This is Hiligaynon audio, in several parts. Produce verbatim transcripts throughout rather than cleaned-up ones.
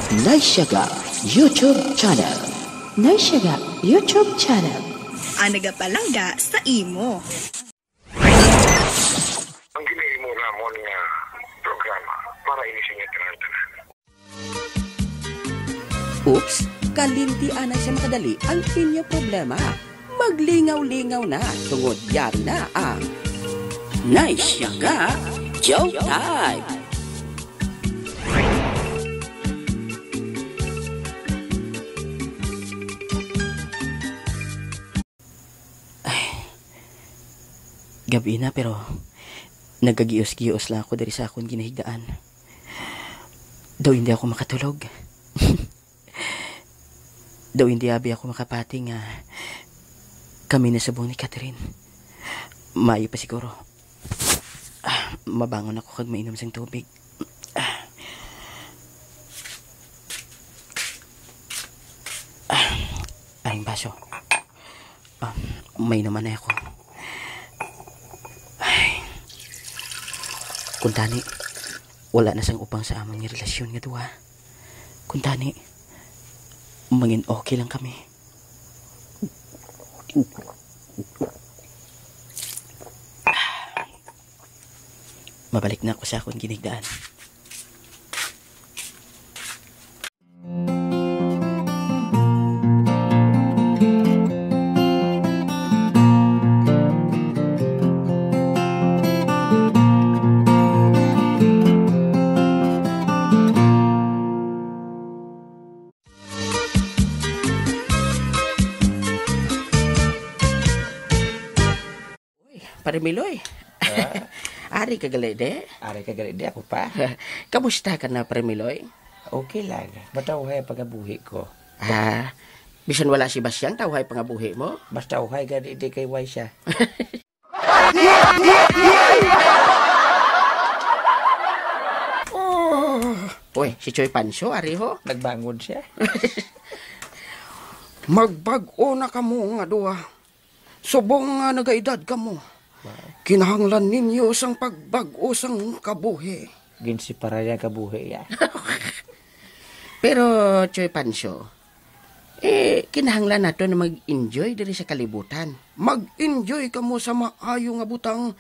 Naisyaga YouTube channel. Naisyaga YouTube channel. Ang nagapalangga sa imo. Ang ginahimo namon nga programa para ini sa inyo tanan-tanan. Oops, kalimti anay sa makadali ang inyo problema. Maglingaw-lingaw na tungod yari na ang Naisyaga Joke Time. Ay, gabi na, pero nagagios-gios lang ako diri sa akon ginahigdaan. Daw hindi ako makatulog. Daw hindi abi ako makapati nga kami na subong ni Catherine. Maayo pa siguro. Ah, mabangon ako kag mainom sang tubig. Ah. Ah, ay, ang baso. Ah, may naman na ako. Ay. Kuntani, wala na sang upang sa amon nga relasyon nga duha. Kuntani, mangin okay lang kami. Mabalik na ako sa akon ginigdaan. Uy, Pare Miloy. Ah? Ari ka gali, de? Ari ka gali, de? Ako pa? Kamusta ka na, Pare Miloy? Okay lang. Matawhay ang pangabuhi ko. Ah, bisan wala si Basyang, tawhay pangabuhi mo? Mas tawhay gani, de, kay way siya. Oh. Uy, si Choy Pancho, ari ho. Nagbangon siya. Magbag-o na kamo nga duha. Subong nga nagaedad kamo, kinahanglan ninyo sang pagbag-o sang kabuhi. Ginsipara niya ang kabuhi, ya. Pero, Choy Pancho, eh, kinahanglan nato na mag-enjoy diri sa kalibutan. Mag-enjoy kamo sa maayo nga butang,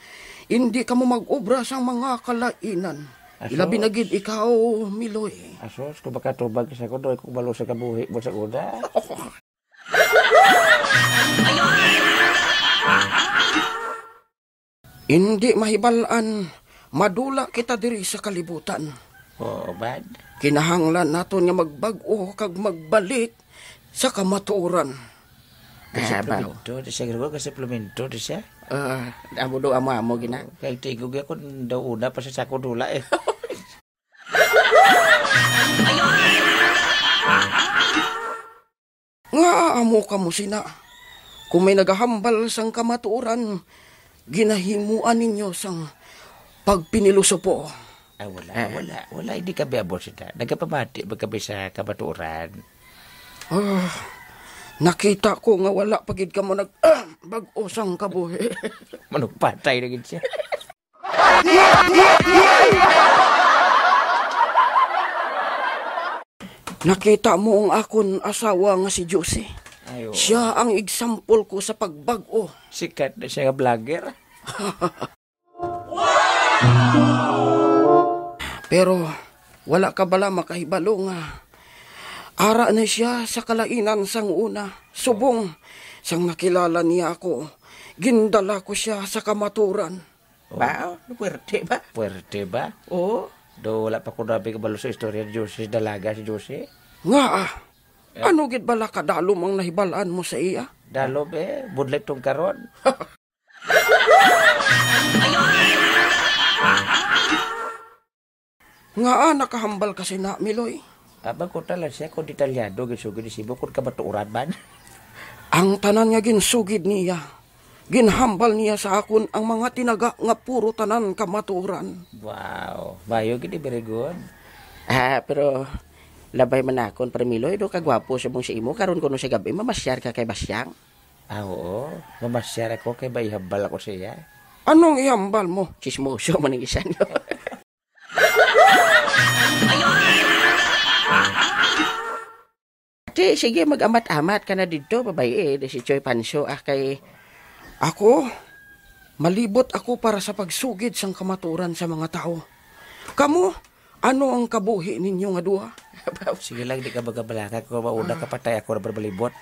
indi kamo mag-obra sang mga kalainan. Asos. Ilabi na gid ikaw, Miloy. Asos, kung makatubag sa kuno, kung balo sa kabuhi mo sa una. Indi mahibal-an, madula kita diri sa kalibutan. Oo, bad. Kinahanglan naton nga magbag-o kag magbalik sa kamatuoran. Ah, baw. Kasuplemento, di siya, Gregorio, kasuplemento, di siya. Ah, amo do, amo, amo, gina. Kay tingog ako, daw una pa sa sako dula, eh. Nga amo kamo sina? Kung may nagahambal sang kamatuoran, ginahimuan ninyo sang pagpinilosopo. Ah, wala, eh, wala, wala. Hindi kami amo sina. Nagapamati ba kami sa kamatuoran? Ah, nakita ko nga wala pa gid kamo nag, bag-o sang kabuhi. Manugpatay na gid siya. Nakita mo ang akon asawa nga si Josie. Ay, oo. Siya ang example ko sa pagbag-o. Sikat na siya nga vlogger. Pero wala ka bala makahibalo nga ara na siya sa kalainan sang una. Subong sang nakilala niya ako, gindala ko siya sa kamaturan. Oh. Ba? Puwerte ba? Puwerte ba? Oo. Do, wala pa ko nabi kabalo sa istorya ni Josie, dalaga si Josie. Nga, ah. Eh? Ano gid bala kadalom ang nahibalaan mo sa iya? Dalom, eh. Budlay tong karon. Ngaa nakahambal ka sina, Miloy? Abag ko tala siya kung detalyado gisugid ni Sibo kung kamatuoran man. Ang tanan nga ginsugid niya, ginhambal niya sa akon ang mga tinaga nga puro tanan kamatuoran. Wow, bayo gid, very good. Ah, pero labay man nakon, Pre Miloy, do kagwapo sa mong sa imo, karon kuno sa gab-i, mamasyar ka kay Basyang? Ah, oo. Mamasyar ako kay may ihambal ako sa iya. Anong ihambal mo? Chismoso man ang isa, no? Ti, sige, mag-amat-amat ka na didto, babayi, eh, di si Choy Panso, ah, kay ako, malibot ako para sa pagsugid sang kamaturan sa mga tawo. Kamo, ano ang kabuhi ninyo nga duha? Sige lang, di ka magabalaka. Kung mauna ka patay, ako na balibot.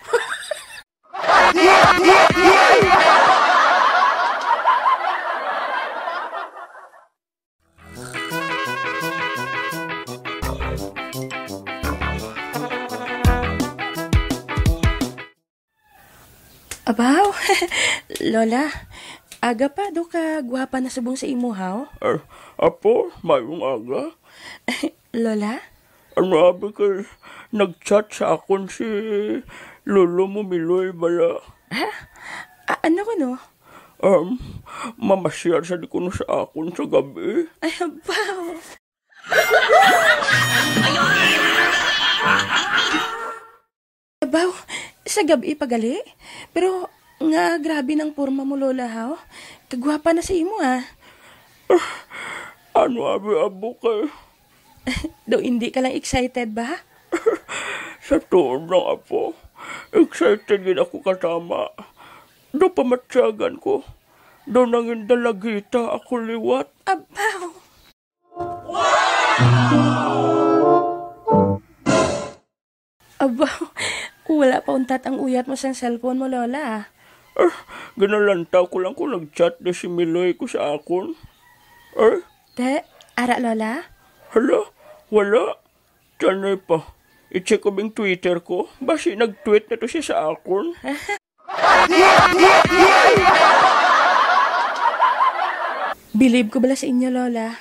Abaw, Lola, aga pa, do ka gwapa na subong sa imo, haw? Er, apo, mayong aga. Lola? Ano abi kay nag-chat sa akon si Lolo mo Miloy bala? Ha? A-, ano ko, no? Um, mamasyal sa di kuno sa akon sa gabi. Ay, abaw. Abaw, sa gabi pa gali? Pero nga grabe nang porma mo, Lola, haw? Kagwapa na sa imo, ah. Ano abi, apo, kay Daw hindi ka lang excited ba? Sa tuod lang, apo, excited gid ako katama. Daw pamatyagan ko. Daw nangin dalagita ako liwat. Abaw! Abaw, wala pa untat ang uyat mo sang cellphone mo, Lola. Ah, ginalantaw ko lang kung nag-chat na si Miloy ko sa akon. Ay, Te, ara, Lola? Hala, wala. Tanay pa. I-check ko bing Twitter ko. Basi nag-tweet na to siya sa akon. Bilib ko bala sa inyo, Lola.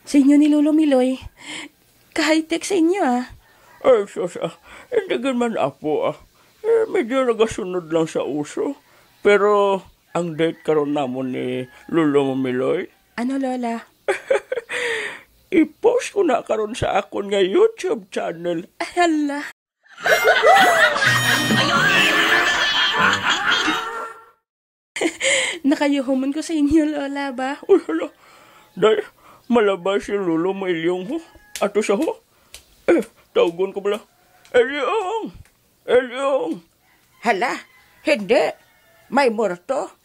Sa inyo ni Lolo Miloy. Ka-high-tech sa inyo, ah. Ay, sus, ah. Hindi gid man, apo, ah. Eh, medyo nagasunod lang sa uso. Pero ang date karon namon ni Lolo mo Miloy. Ano, Lola? I-post ko na karon sa akon nga YouTube channel. Ay, hala. Nakayuhumon ko sa inyo, Lola, ba? Uy, hala. Day, malabay si Lolo mo Ilyong, ho. Ato siya, ho. Eh, tawgon ko bala. Ilyong! Ilyong! Hala, hindi. May morto.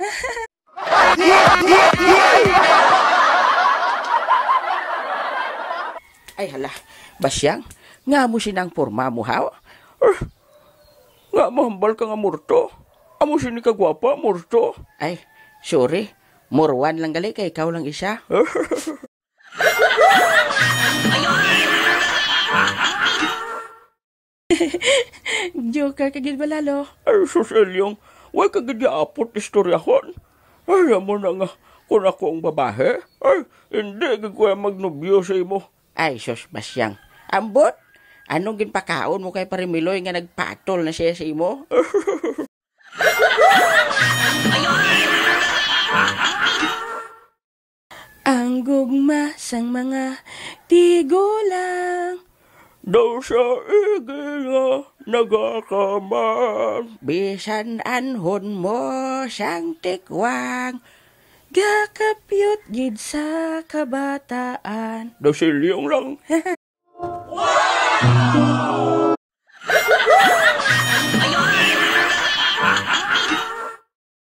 Ay, hala. Basyang, nga mo sinang porma mo, haw? Eh, nga mahambal ka nga morto? Amo sini ka gwapa, morto? Ay, sorry. Morwan lang gali kay ikaw lang isa. Joker ka gid bala, Lo. Ay, sus, Elyong, way ka gid yaapot istoryahon. Ay, amo na nga, kung ako ang babae, ay, hindi gid ko magnobyo sa imo. Ay, sus, Basyang. Ambot, anong ginpakaon mo kay Pare Miloy nga nagpatol na siya sa imo? Ang gugma sang mga tigulang. Daw sa igil nga nagakaman. Bisan anhon mo sang tikwang. Gakapyot gid sa kabataan. Daw si Leong lang.